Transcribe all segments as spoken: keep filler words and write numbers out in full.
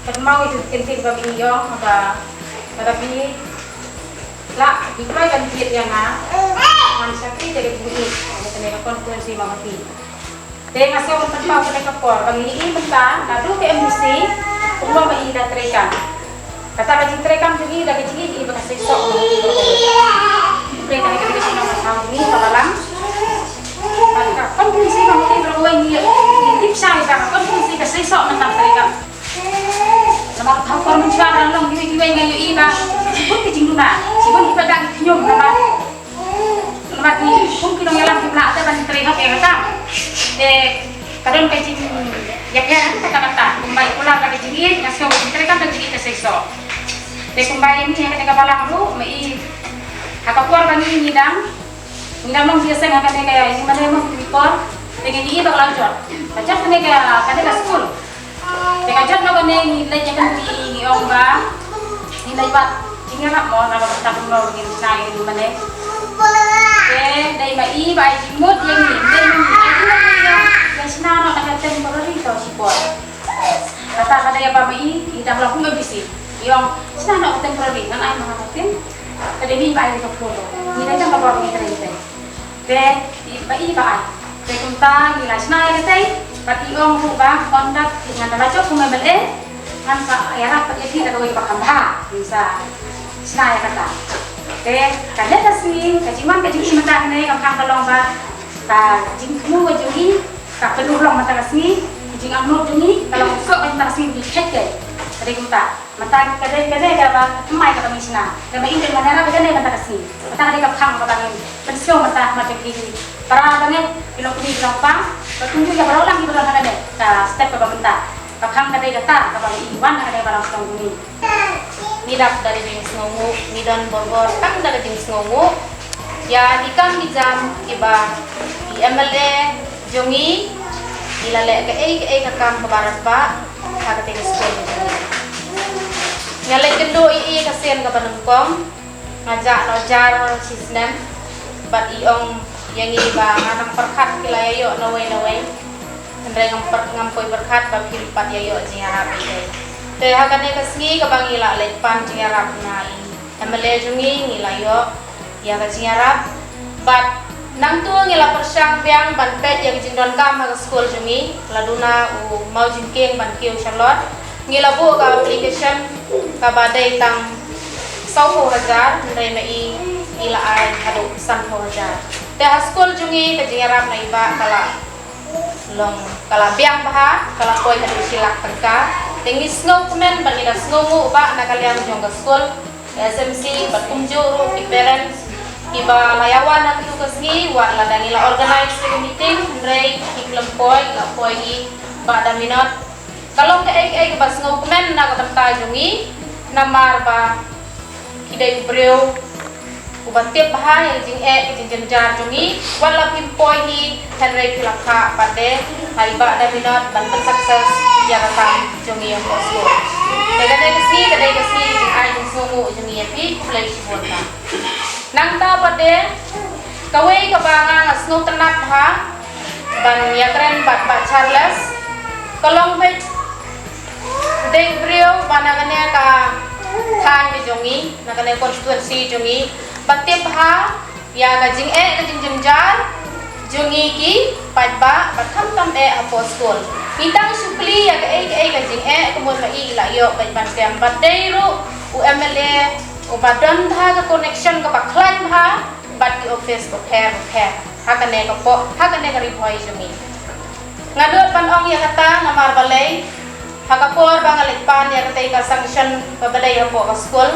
Kynmaw ïa ka ktien ba phi ong ba, ba phi lah phi kloi ban jied ïa nga, ngan shakri da ka jingïeit ïa kane ka constituency Mawhati. Te nga sngew ban pynpaw kane ka por ba ngi ïohi mynta naduh ka M D C kumno ma i da treikam. Kata ka jingtreikam jong i da ka jingïeit i ba ka seisoh. Te kane ka dei ka shnong ka thaw jong i ka balang. Bad ka constituency Mawhati baroh kawei ngi ïohi, ngi tip shai ba ka constituency ka seisoh mynta treikam. Namar ka por mynshwa da long kiwei kiwei nga ïohi ba shibun ki jingduna, shibun ki ba dang ki khñium namar, namar ki kum ki nongïalam kim lah te ban trei hok ïa kata. Te ka don ka jingïapher kata kata kumba i kular da ka jingïeit, nga sngew ka jingtrei kam da ka jingïeit ka seisoh. Te kumba ïa ngi ha kane ka balang ruh ma i ha ka por ba ngi ngi dang Ngi dang long ki ïaseng ha kane ka ïing mane mo ki por. Te ngi ïohi ba ka la jot. Ka jot kane ka, kane ka skul. Te ka jot noh kane ngi leit ïa kane ngi ong ba ngi leit wad jingïarap mo na ka bynta kumno ngin shna ïa ïing mane. Te dei ma i ba ai jingmut ïa ngi. Dei ma i ai jingmut ïa ngi ïa shna noh na ka temporary to shipor. Kata ka dei ba ma i i dang long kum M D C. I ong shna noh ka temporary ngan ai ma nga ka tin. Ka dei ma i ba ai ka floor. Ngi dei tang ka bor ngi trei tei. Te i ba i ba ai. Te kumta ngi la shna ïa ka tei. Bad i ong ruh ba conduct ngan da la jop kum M L A. Ngan sa ïarap pat ïa phi da kawei kaba kham bha. Ngi sa shna ïa kata. Te kane ka sngi ka jingwan ka jong i mynta kane kam kham ka long ba ka jingthmu ka jong i ka kynduh long mynta ka sngi. Ka jingangnud jong i ka long soh mynta ka sngi ngi khet kei. Ka dei kumta. Mynta ka dei, ka dei kaba thymmai kaba ngi shna. Kaba ïeit kaba ngi ïarap ka dei mynta ka sngi. Mynta ka dei ka phang kaba ngi pynsngew mynta ha khmat jong ki para bangeit, ki longkmie ki longkpa. Ba kumjuh ïa baroh lang kiba don ha kane ka step kaba mynta. Ka phang ka dei kata kaba ngi wan ha kane ka balang shnong jong ngi. Ngi dap da ka jingsngewnguh, ngi don borabor tang da ka jingsngewnguh. Ïa ki kam ki jam kiba i M L A jong ngi i la leh kaei kaei ka kam kaba radbah. Ha kata ka skul. Nga leit kynduh ïa i ka sien kaba nyngkong. Nga jah noh jar shisnem. Bad i ong ïa ngi ba nga nang pyrkhat ki la ïa ïoh nawei nawei. Hynrei ngam pyrkhat, ngam poi pyrkhat ba phi pat ïa ïoh jingïarap ïa i. Te ha kane ka sngi kaba ngi la leit pan jingïarap na i M L A jong ngi ngi la ïoh ïa ka jingïarap. Bad nangta ngi la pyrshang biang ban peit ïa ka jingdonkam ha ka skul jong ngi, la duna u mawjingkieng ban kiew Charlotte. Ngi la buh ka application kaba dei tang sawphew hajar, hynrei ma i i la ai haduh sanphew hajar. Te ha skul jong ngi ka jingïarap na i bah ka la long, ka la biang bha, ka la poi haduh shi lak tyngka. Te ngi sngewkmen bad ngi la sngewnguh bha na ka liang jong ka skul. S M C bad kumjuh ruh ki parents kiba la ïa wan ha katu ka sngi, wat lada ngi la organize ïa ka meeting hynrei ki khlem poi, la poi hi Bah Daminot. Ka long kaei kaei kaba sngewkmen na ka bynta jong ngi namar ba ki dei u briew uba tip bha ïa ka jingeh ka jingjynjar jong ngi, wat la phim poi hi hynrei phi la phah pat de ha i Bah Daminot ban pynsuccess ïa ka kam jong ngi ïa ka skul. Te ka dei ka sngi, ka dei ka sngi ka jingai jingsngewnguh jong ngi ïa phi, khublei shibun. Nangta pat de kawei kaba nga nga sngewtynnat bha ban ïakren bad Bah Charles, ka long beit u dei u briew ba na kane ka thaiñ jong ngi, na kane constituency jong ngi, ba tip bha ïa ka jingeh ka jingjynjar jong ngi ki paidbah, ba khamtam eh hapoh skul. Ngi tang shu plie ïa kaei kaei ka jingeh, ka mut ma i la ïoh beit ban kem, ba dei ruh u M L A uba don bha ka connection kaba khlaiñ bha bad ki office bapher bapher ha kane ka pok, ha kane ka Ri Bhoi jong ngi. Nga dot ban ong ïa kata namar balei ha ka por ba nga leit pan ïa katei ka sanction kaba dei hapoh ka skul,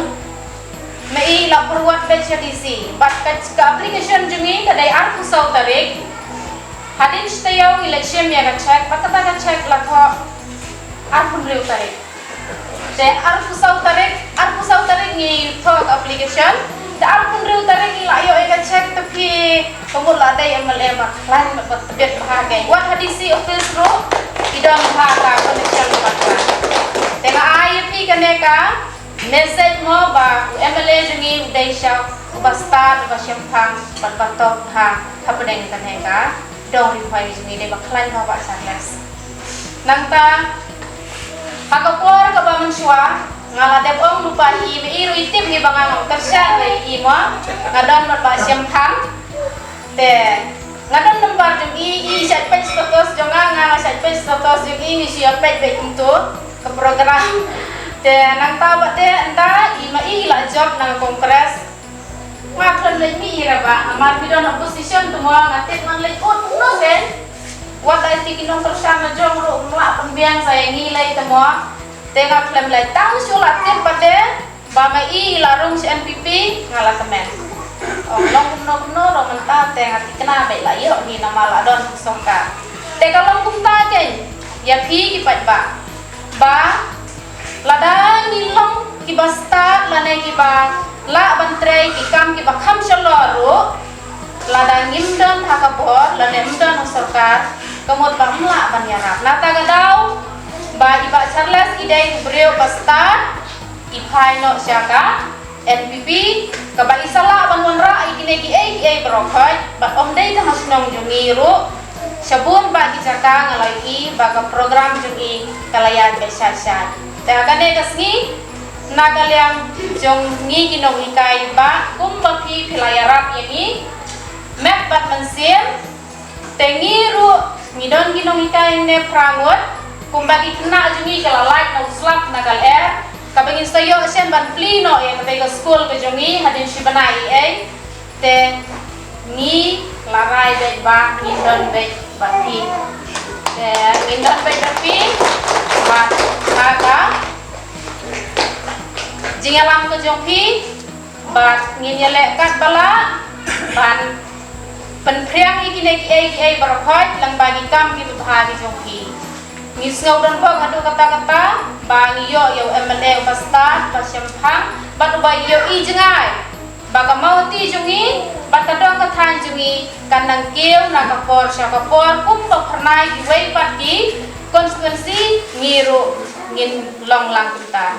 ma i la pyrwat beit sha D C bad ka, ka application jong ngi ka dei arphew saw tarik. Hadien shi taïew ngi leit shim ïa ka cheque, bad kata ka cheque la thoh arphew hynriew tarik. Te arphew saw tarik, arphew saw tarik ngi thoh ka application. Te arphew hynriew tarik ngi la ïoh ïa ka cheque, te phi ka mut la dei M L A ba khlaiñ bad ba tbit bha keiñ. Wat ha D C office ruh i don bha ka connection bad ka. Te nga ai ïa phi kane ka message mo ba u M L A jong ngi u dei sha uba stad, uba shemphang bad ba top bha hapdeng kane ka dong Ri Bhoi jong ngi, dei ba khlaiñ bha Bah Charles. Nangta ha ka por kaba Shuwa nga la dep ong lypa hi, ma i ruh i tip hi ba nga ngam kyrshan ba i mo. Nga don bad Bah Shemphang. Te nga don number jong i, i shait peit status jong nga, nga shait peit status jong i, ngi shu ïa peit beit kumto ka program. Te nangta bad te ynda i ma i la jop na ka Congress, nga khlem leit mih ïa i re bah, namar mi don opposition te mo, nga tip ngan leit ut kumno shen. Wat la ïa ki nongkyrshan la jong ruh ym lah pynbiang sa ïa ngi lei te mo. Te nga khlem leit, tang shu la tip pat te ba ma i la rung sha N P P, nga la kmen. Ong long kumno kumno ruh mynta te nga thikna beit la ïoh hi namar la don sorkar. Te ka long kumta kein ïa phi ki paidbah, ba lada ngi long kiba stad lane kiba lah ban trei ki kam kiba kham shalor ruh, lada ngim don ha ka bor lane ngim don ha sorkar, ka mut ba ngim lah ban ïarap. Nangta ka daw ba i Bah Charles i dei u briew ba stad, i phai noh sha ka N P P, kaba i sa lah ban wanrah ïa kine kiei kiei baroh khoit, bad ym dei tang ha shnong jong ngi ruh, sha bun bah ki jaka nga la ïohi ba ka program jong i ka la ïaid beit shai shai. Te ha kane ka sngi, na ka liang jong ngi ki nonghikai bah, kumba phi phi la ïarap ïa ngi met bad mynsiem, te ngi ruh ngi don ki nonghikai hangne phra ngut, kumba ki khynnah jong ngi ki la lait na u slap na ka lyer, kaba ngin sa ïoh shen ban plie noh ïa kata ka skul ka jong ngi hadien shi bnai ei ei. Te ngi la rai beit ba ngin don beit bad phi. Te ngin don beit bad phi bad ha ka jingïalam ka jong phi, bad ngin ïaleh katba lah ban pynphriang ïa kine kiei kiei baroh khoit lyngba ki kam kiba bha ki jong phi. Ngi sngew donbok haduh katta katta ba ngi ïoh ïa u M L A uba stad, Bah Shemphang, bad uba ïohi jngai ba ka Mawhati jong ngi bad ka dong ka thaiñ jong ngi kan nang kiew na ka por sha ka por, kumba phyrnai kiwei pat ki constituency, ngi ruh ngin long lang kumta.